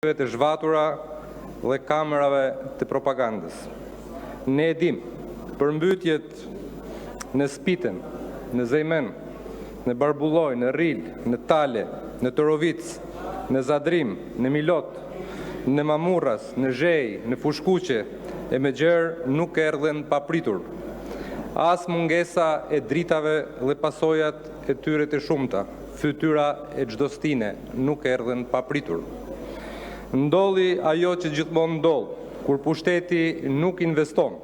Të zhvatura dhe kamerave të propagandës. Ne e dimë, përmbytjet në Spiten, në Zejmen, në Barbulluj, në Rrilë, në Tale, në Torovicë, në Zadrimë, në Milot, në Mamurras, në Zhejë, në Fushë-Kuqe e më gjerë nuk erdhën papritur. As mungesa e dritave dhe pasojat e tyre të shumta, fytyra e çdo stine, nuk erdhën papritur. Ndodhi ajo që gjithmonë ndodh kur pushteti nuk investon,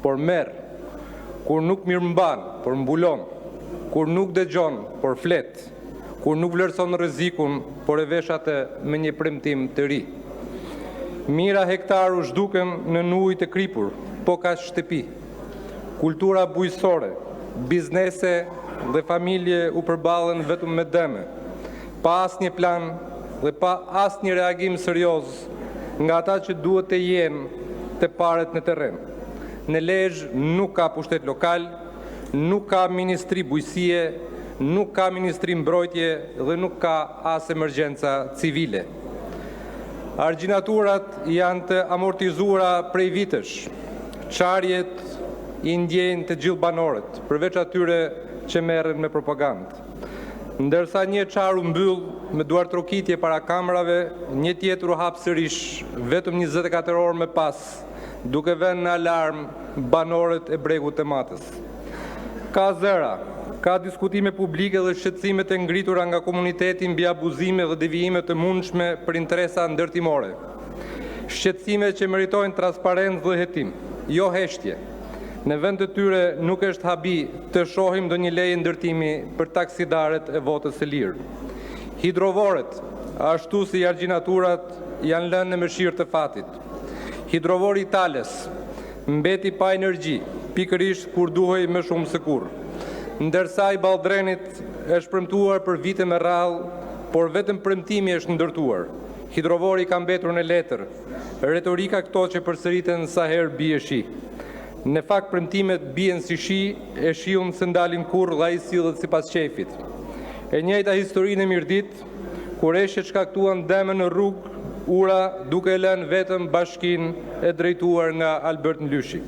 por merr, kur nuk mirëmban, por mbulon, kur nuk dëgjon, por flet, kur nuk vlerëson rrezikun, por e vesh atë me një premtim të ri. Mijëra hektarë u zhdukën nën ujë të kripur, po kaq shtëpi, kultura bujqësore, biznese dhe familje u përballën vetëm me dëme, pa asnjë plan dhe pa asnjë reagim serioz nga ata që duhet të jenë të parët në terren. Në Lezhë nuk ka pushtet lokal, nuk ka Ministri Bujqësie, nuk ka Ministri Mbrojtjeje dhe nuk ka as emergjenca civile. Argjinaturat janë të amortizuara prej vitesh, çarjet i ndiejnë të gjithë banorët, përveç atyre që merren me propagandë. Ndërsa një e çarë u mbyll me duartrokitje para kamerave, një tjetër u hap sërish vetëm 24 orë më pas, duke vënë në alarm banorët e bregut të Matës. Ka zëra, ka diskutime publike dhe shqetësime të ngritura nga komuniteti mbi abuzime dhe devijime të mundshme për interesa ndërtimorë, shqetësime që meritojnë transparencë dhe hetim, jo heshtje. Në vend të tyre, nuk është habi të shohim ndonjë leje ndërtimi për taksidarët e votës së lirë. Hidrovorët, ashtu si argjinaturat, janë lënë në mëshirë të fatit. Hidrovori i Tales mbeti pa energji pikërisht kur duhej më shumë se kurrë, ndërsa ai i Balldrenit është premtuar për vite me radhë, por vetëm premtimi është ndërtuar, hidrovori ka mbetur në letër, retorika këto që përsëriten sa herë bie shi. Në fakt, premtimet bien si shi, e shiun s'e ndalin kurrë dhe ai sillet sipas qejfit. E njëjta histori në Mirditë, ku reshjet shkaktuan dëme në rrugë, ura, duke e lënë vetëm bashkinë e drejtuar nga Albert Mëlyshi.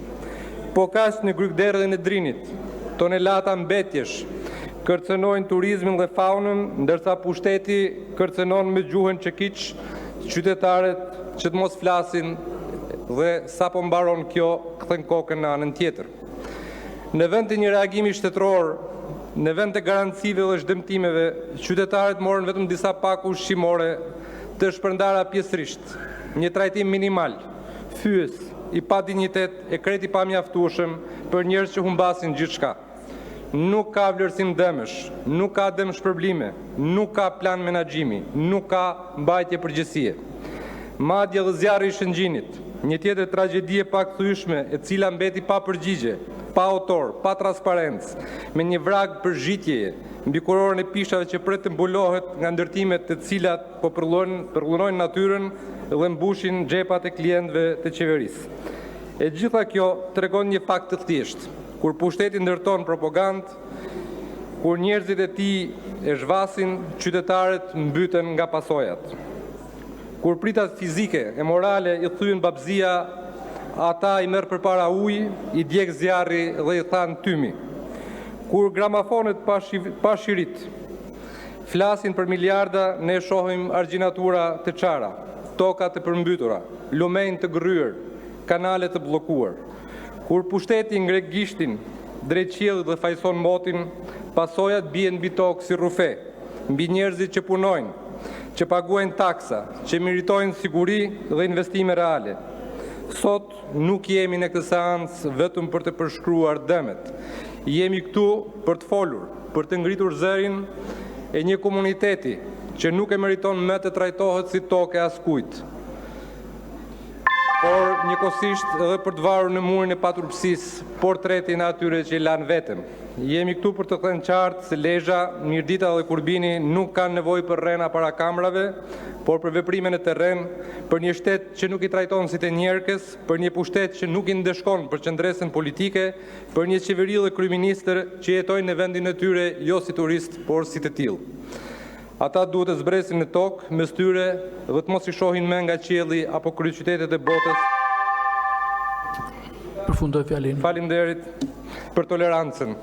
Po kaq në grykëderdhjen e Drinit, tonelata mbetjesh kërcënojnë turizmin dhe faunën, ndërsa pushteti kërcënon me gjuhën çekiç qytetarët që të mos flasin dhe sapo mbaron kjo, kthen kokën në anën tjetër. Në vend të një reagimi shtetëror, në vend të garancive dhe zhdëmtimeve, qytetarët morën vetëm disa pako ushqimore të shpërndara pjesërisht, një trajtim minimal, fyes, i padinjitet e krejt i pamjaftueshëm për njerëz që humbasin gjithçka. Nuk ka vlerësim dëmesh, nuk ka dëmshpërblime, nuk ka plan menaxhimi, nuk ka mbajtje përgjegjësie. Madje edhe zjarri i Shëngjinit, një tjetër tragjedi e pakthyeshme, e cila mbeti pa përgjigje, pa autor, pa transparencë, me një vragë përzhitjeje mbi kurorën e pishave që pret të mbulohet nga ndërtimet, të cilat po përdhunojnë natyrën dhe mbushin xhepat e klientëve të qeverisë. E gjitha kjo tregon një fakt të thjeshtë: kur pushteti ndërton propagandë, kur njerëzit e tij e zhvasin, qytetarët mbyten nga pasojat. Kur pritat fizike e morale i thyen babëzia, ata i merr përpara uji, i djeg zjarri dhe i than tymi. Kur gramafonët pa shirit flasin për miliarda, ne shohim argjinatura të çara, toka të përmbytura, lumenj të gërryer, kanale të bllokuara. Kur pushteti ngre gishtin drejt qiellit dhe fajëson motin, pasojat bien mbi tokë si rrufe, mbi njerëzit që punojnë, që paguajnë taksa, që meritojnë siguri dhe investime reale. Sot nuk jemi në këtë seancë vetëm për të përshkruar dëmet, jemi këtu për të folur, për të ngritur zërin e një komuniteti që nuk e meriton më të trajtohet si tokë e askujt, por njëkohësisht edhe për të varur në murin e paturpësisë portretin e atyre që i lanë vetëm. Jemi këtu për të thënë qartë se Lezha, Mirdita dhe Kurbini nuk kanë nevojë për të rëna para kamerave, por për veprime në terren, për një shtet që nuk i trajton si të njerkës, për një pushtet që nuk i ndëshkon për qëndresën politike, për një qeveri dhe Kryeministër që jetojnë në vendin e tyre jo si turistë, por si të tillë. Ata duhet të zbresin në tokë, mes tyre dhe të mos i shohin më nga qielli apo kryeqytetet e botës. Përfundojeni fjalinë! Faleminderit për tolerancën!